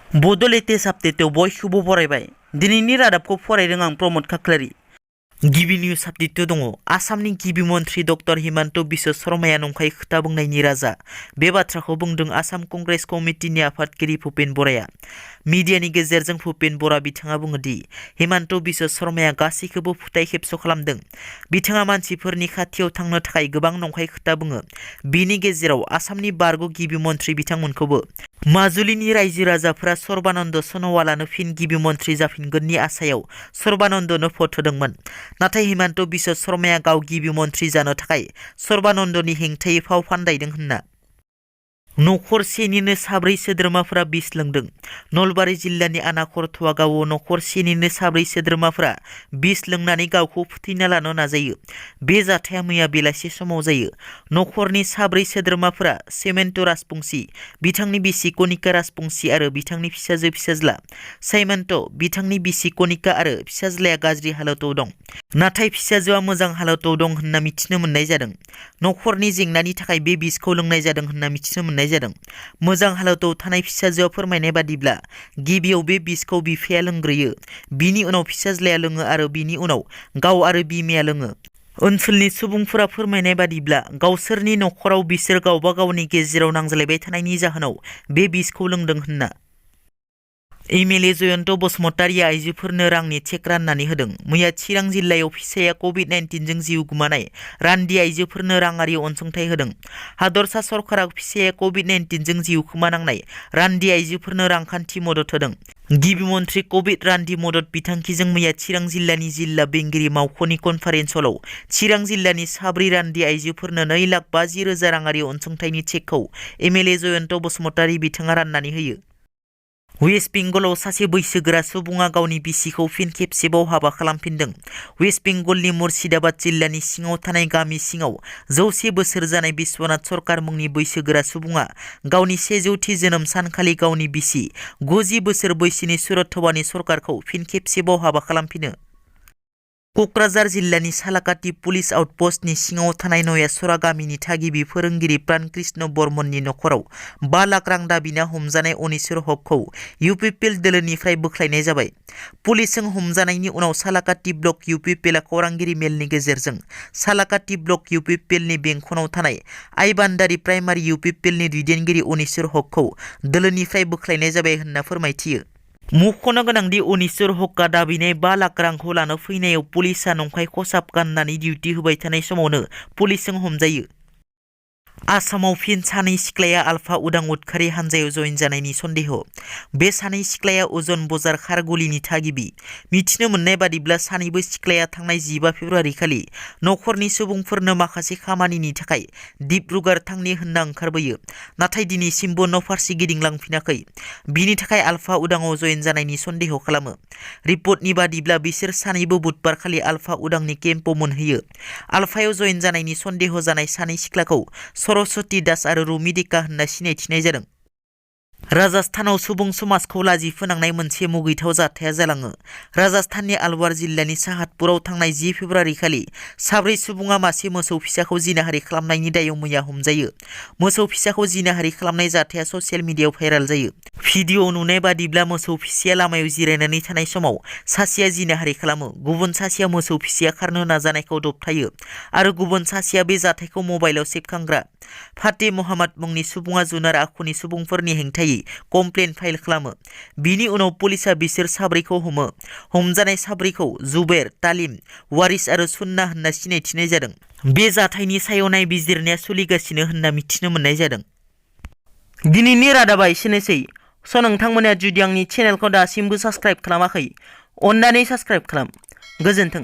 बड' लेटेस्ट आपडेटआव बयखौबो बरायबाय। दिनैनि रादाबखौ फरायदों आं प्रमद खाख्लारि। गिबि निउज आपडेट दङ। आसामनि गिबि मन्थ्रि डक्टर हिमन्त बिश्व शर्माया नंखाय खोथा बुंनायनि राजा। बे बाथ्राखौ बुंदों आसाम कंग्रेस कमिटिनि आफादगिरि भुपेन बराया। मिडियानि गेजेरजों भुपेन बरा बिथाङा बुङो दि हिमन्त बिश्व शर्माया गासैखौबो फुथाय खेबस' खालामदों। बिथाङा मानसिफोरनि खाथियाव थांनो थाखाय गोबां नंखाय खोथा बुङो। बिनि गेजेराव आसामनि बारग' गिबि मन्थ्रि बिथांमोनखौबो माजुलिनि रायजो राजाफोरा सर्बानन्द सन'वालानो फिन गिबि मन्थ्रि जाफिनगोननि आसायाव सर्बानन्दनो भट होदोंमोन। नाथाय हिमन्त बिश्व शर्माया गाव गिबि मन्थ्रि जानो थाखाय सर्बानन्दनि हेंथायै फाव फान्दायदों होनना नखरसेनिनो 4 सोद्रोमाफोरा बिस लोंदों। नलबारि जिल्लानि आनाखरथ'वा गावआव नखरसेनिनो 4 सोद्रोमाफोरा बिस लोंनानै गावखौ फोथैना लानो नाजायो। बे जाथाया मैया बेलासि समाव जायो। नखरनि 4 सोद्रोमाफोरा सेमेन्ट राजबंशी, बिथांनि बिसि कनिका राजबंशी आरो बिथांनि फिसाजो-फिसाज्ला। सेमेन्ट, बिथांनि बिसि कनिका आरो फिसाज्लाया गाज्रि हालोदाव दं। नाथाय फिसाजोआ मोजां हालोदाव दं होनना मिथिनो मोननाय जादों। नखरनि जेंनानि थाखाय बे बिसखौ लोंनाय जादों होनना मिथिनो मोननाय जादों। मोजां हालोदाव थानाय फिसाजोआ फोरमायनाय बादिब्ला गिबियाव बे बिसखौ बिफाया लोंग्रोयो, बिनि उनाव फिसाज्लाया लोङो आरो बिनि उनाव गाव आरो बिमाया लोङो। ओनसोलनि सुबुंफोरा फोरमायनाय बादिब्ला गावसोरनि नखराव बिसोर गावबा गावनि गेजेराव नांज्लायबाय थानायनि जाहोनाव बे बिसखौ लोंदों होनना एमएलए जयन्त बसुमतारीया आइजोफोरनो रांनि चेक राननानै होदों। मैया चिरां जिल्लायाव फिसाया कभिड-19 जिउ गोमानाय रान्दि आइजोफोरनो राङारि अनसुंथाइ होदों। हादरसा सरकारा फिसाया कभिड-19 जिउ खोमानांनाय रान्दि आइजोफोरनो रांखान्थि मदद होदों। गिबि मन्थ्रि कभिड रान्दि मदद बिथांखिजों मैया चिरां जिल्लानि जिल्ला बेंगिरि मावख'नि कनफारेन्स हलाव चिरां जिल्लानि 4 रान्दि आइजोफोरनो 2,50,000 राङारि अनसुंथाइनि चेकखौ एमएलए जयन्त बसुमतारी बिथाङा राननानै होयो। वेस्ट बेंगलाव सासे बैसोगोरा सुबुङा गावनि बिसिखौ फिन खेबसेबाव हाबा खालामफिनदों। वेस्ट बेंगलनि मुर्शिदाबाद जिल्लानि सिङाव थानाय गामि सिङाव 100 बोसोर जानाय बिश्वनाथ सरकार मुंनि बैसोगोरा सुबुङा गावनि 100थि जोनोम सानखालि गावनि बिसि 90 बोसोर बैसोनि सुरथवानि सरकारखौ फिन खेबसेबाव हाबा खालामफिनो। क'क्राझार जिल्लानि सालाकाटि पुलिस आउटपस्टनि सिङाव थानाय नयासरा गामिनि थागिबि फोरोंगिरि प्राणकृष्ण बर्मननि नखराव 5 लाख रां दाबिना हमजानाय अनिसुर हकखौ UPPL दोलोनिफ्राय बोख्लायनाय जाबाय। पुलिसजों हमजानायनि उनाव सालाकाटि ब्लक UPPLआ खौरांगिरि मेलनि गेजेरजों सालाकाटि ब्लक UPPLनि बेंखनाव थानाय आइबान्दारि प्राइमारि UPPLनि दैदेनगिरि अनिसुर हकखौ दोलोनिफ्राय बोख्लायनाय जाबाय होनना फोरमायथियो। मुंख'नो गोनांदि अनिसुर हकआ दाबिनाय 5 लाख रांखौ लानो फैनायाव पुलिसआ नंखाय खसाब गाननानै डिउटि होबाय थानाय समावनो पुलिसजों हमजायो। आसामाव फिन सानै सिख्लाया आलफा उदां उदखारि हानजायाव जयेन जानायनि सन्देह। बे सानै सिख्लाया उजन बजार खारगुलिनि थागिबि। मिथिनो मोननाय बादिब्ला सानैबो सिख्लाया थांनाय 15 फेब्रुआरि खालि नखरनि सुबुंफोरनो माखासे खामानिनि थाखाय डिब्रुगड़ थांनि होनना ओंखारबोयो, नाथाय दिनैसिमबो न'फारसे गिदिंलांफिनाखै। बिनि थाखाय आलफा उदाङाव जयेन जानायनि सन्देह खालामो। रिपर्टनि बादिब्ला बिसोर सानैबो बुधबार खालि आलफा उदांनि केम्पआव मोनहैयो। आलफायाव जयेन जानायनि सन्देह जानाय सानै सिख्लाखौ सरस्वती दास आरो रुमिदेका होनना सिनायथिनाय जादों। राजस्थानाव सुबुं समाजखौ लाजि फोनांनाय मोनसे मुगैथाव जाथाया जालाङो। राजस्थाननि अलवार जिल्लानि साहादपुराव थांनाय 10 फेब्रुआरि खालि 4 सुबुङा मासे मोसौ फिसाखौ जिनाहारि खालामनायनि दायाव मैया हमजायो। मोसौ फिसाखौ जिनाहारि खालामनाय जाथाया ससियेल मिडियायाव भाइराल जायो। भिडिअ'आव नुनाय बादिब्ला मोसौ फिसाया लामायाव जिरायनानै थानाय समाव सासेया जिनाहारि खालामो, गुबुन सासेया मोसौ फिसाया खारनो नाजानायखौ दबथायो आरो गुबुन सासेया बे जाथायखौ मबाइलाव सेबखांग्रा फाते महम्मद मुंनि सुबुङा जुनार आखुनि सुबुंफोरनि हेंथायै कमप्लेन फाइल खालामो। बिनि उनाव पुलिसआ बिसोर 4खौ हमो। हमजानाय 4खौ जुबैर, तालिम, वारिस आरो सुन्ना होनना सिनायथिनाय जादों। बे जाथायनि सायाव नायबिजिरनाया सोलिगासिनो होनना मिथिनो मोननाय जादों। दिनैनि रादाबा एसेनोसै। नोंथांमोना जुदि आंनि चेनेलखौ दासिमबो साबस्क्राइब खालामाखै, अन्नानै साबस्क्राइब खालाम। गोजोन्थों।